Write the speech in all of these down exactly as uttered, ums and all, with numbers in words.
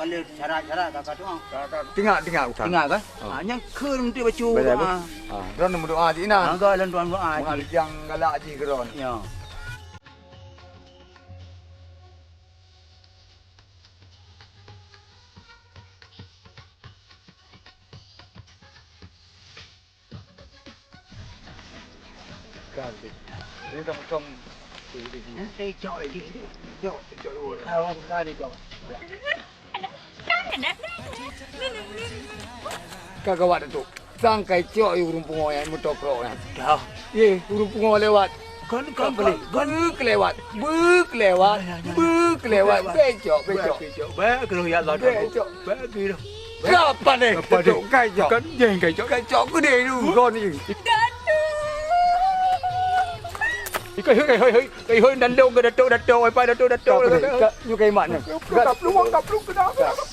Syarat-syarat ka, ka tuang. Tinggai, tinggai, Ustaz. Tinggai, kan? Oh. Ha, nyan kheun untuk baca doa. Boleh, Bu. Ha, droeneuh meudoa jih inan. Ha, ka lôn tuan doa jih. Meungadang galak jih keu droeneuh. Ya. Ka gawat tu. Sang kai cok ureueng pungo nyang meutokrok nyan. Dah. Ye, ureueng pungo lewat. Kon, kon, kon, kon. Beuk lewat, beuk lewat, beuk lewat. Becok, becok. Becok. Baik, kalau ya Allah. Becok. Baik, gitu. Kapan ni? Kapan ni? Kai cok. Kan jeng kai cok. Kai cok gede tu, kon ni. Datuk. Ikai hoi, hoi, hoi. Kai hoi, dan dong ke datuk, datuk. Apa ni? Ka, you kai mak ni. Ka, ka peluang, ka peluang, kenapa? Datuk.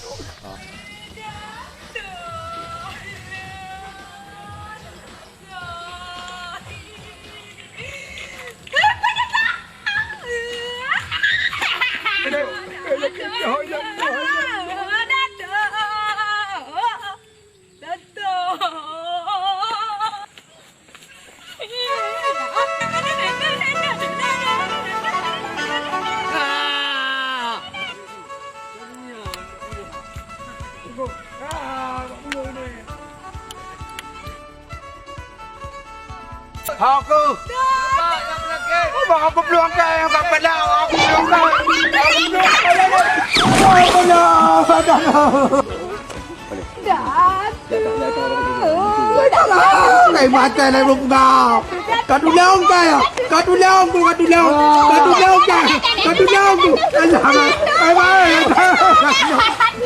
Aku. Bang, aku peluang kai, aku peluang kai. Aku peluang kai. Aku peluang kai. Aku peluang kai. Kai mata lai rupga. Ka tulông kai. Ka tulông tu, ka tulông. Ka tulông kai. Ka tulông tu. Alah. Alah.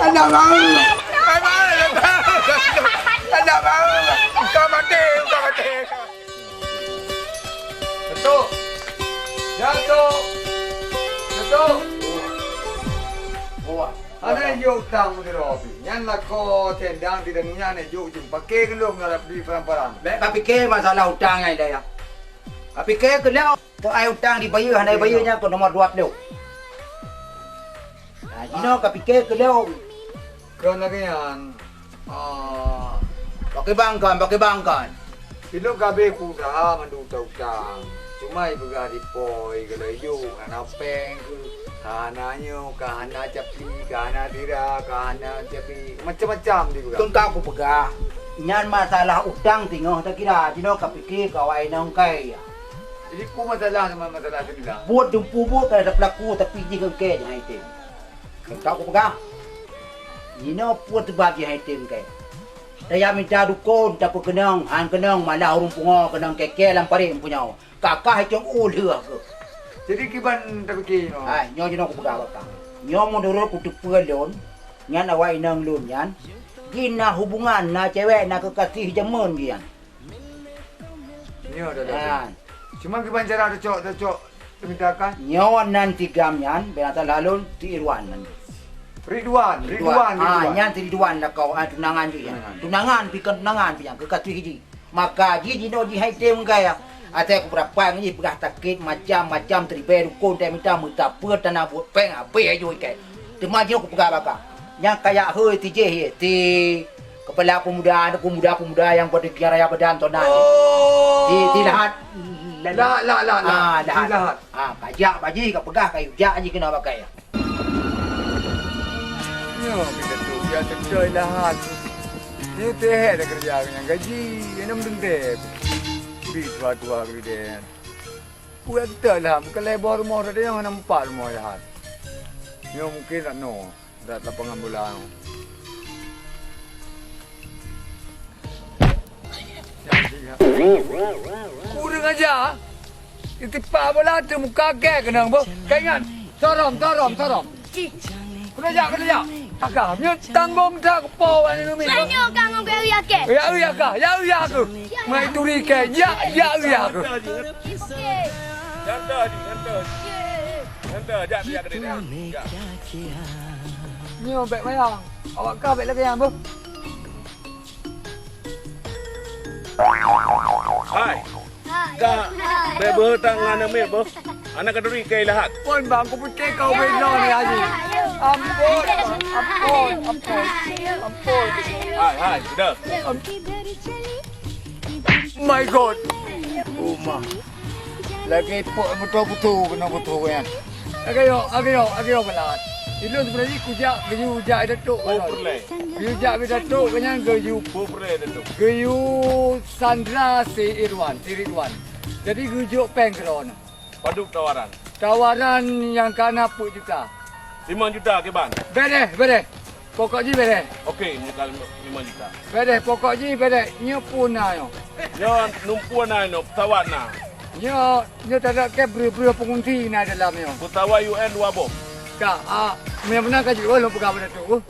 Alah. Alah. Alah. Ka mati, ka mati. Datuk! Datuk! Datuk! Wah, hana jok utang meudroe pih. Nyan lakoe tendang di dalam nyan jok jeuem paké keu lôn ngon duit paran-paran. Bèk ka piké masalah utang nyan, Dayah. Ka piké keu lôn. Teu ai utang dibayeue, hana bayeue nyan keu nomor dua ploh. Nah, jinoe ka piké keu lôn. Kon lagèe nyan. Ah. Pakriban kon, pakriban kon. Ilôn ka abéh kuuseuha mandum utang-utang. Cuma ipeugah dipoi, geulaju, hana péng keuh, ka hana nyoe, ka hana capi, ka hana sira, ka hana capi. Macam-macam dipeugah. Kon ka kupeugah, nyan masalah utang singoh takira, jinoe ka piké keu awak inong kai. Jadi, peue masalah sama masalah tu bilang? Buet dumpeue buet ka ada pelaku, tapi jih ngon kèe jangan item. Ka kupeugah, jinoe peue teubab jih hai tem kèe. Taya mita dukon, tapeukeunong, han keunong, malah ureueng pungo keunong kèe-kèe lam parit meupeunyao. Kakah cong u lheueh keuh. Jadi kiban tapike nyoe? Hai, nyoe jinoe kupeugah bak kah. Nyoe meunurot kuteupeue lôn, nyan awak inong lôn nyan, jih na hubungan, na cewek, na keukaséh jameun jih nyan. Nyoe dah, dah. Nyan. Cuma kiban cara tacok, tacok, teumita kan? Nyoe nan si Gam nyan, bèk na salah lôn, si Irwan nan. Ridwan, Ridwan, Ridwan. Ah, Ridwan. Nyan si Ridwan lakoe, ah, tunangan jih nyan. Tunangan. Tunangan, pih kon tunangan pih nyan, keukaséh jih. Maka jih jinoe jih hai tem kaya. Asai kupeurapat ngon jih peugah sakét macam-macam, teuribèe dukon, taya mita meusapeue tana buet péng, habéh aju ikai. Teuma jinoe kupeugah bak kah. Nyang kaya hôi si jéh, si Kepala pemuda, pemuda-pemuda nyang berdiri raya badan tona. Oh. Di, di Lahat. La, la, la, la. Ah, Lahat. Di Lahat. Ah, kajak baji, kapeugah kayu jak ji kena pakai. Nyoe kita tu biasa betul Lahat. Ni teh dah kerja dengan gaji, enam teuntèe. Bi tua-tua gede. Buat kita lah, bukan lebar rumah dah ada yang nampak rumah Lahat. Nyoe mungkin tak no. Dat lapangan bola nyoe. Kurang aja. Itipa bola tu muka gèe keunong boh. Ka ingat. Sorom, sorom, sorom. Kena jak, kena jak. Agak, nyoe tanggong dah kepo wan ni. Nyoe kamu gaya ke? Ya, ya kah? Ya, ya aku. Mai turi ke. Ya, ya, ya aku. Okey. Santai, santai. Okey. Santai, jak, jak, jak, jak. Nyoe bèk mayang. Awak ka bèk lagèe nyan, beuh. Hai. Ka bèk beuh tangan amé, beuh. Aneuk khanuri keu lahat. Ampôn, Bang, kupeucaya keu ubé droeneuh nyoe, Haji. Ampôn, Bang, ampôn, ampôn, ampôn. Hai, hai, sudah. My God. Uma. Lagèe pok moto putu keunoe putu nyan. Ageuyok, ageuyok, ageuyok beulat. Ilôn sebenarnya kujak, geuyue jak datuk. Oh, peureulèe. Geuyue jak datuk nyan geuyue. Oh, peureulèe datuk. Geuyue Sandra si Irwan, si Ridwan. Jadi geuyue jok pèng keu droeneuh. Padub tawaran? Tawaran nyang ka na peuet juta. Limong juta kiban? Beres, beres. Pokok jih beres. Okey, nyang ka limong juta. Beres, pokok jih beres. Nyoe pun na nyoe. Nyoe numpue na nyoe, pesawat na. Nyoe, nyoe tanda ke breuh-breuh pengungsi na dalam nyoe. Pesawat U N dua boh. Ka, ah, meunan ka jeuet lôn peugah bak datuk.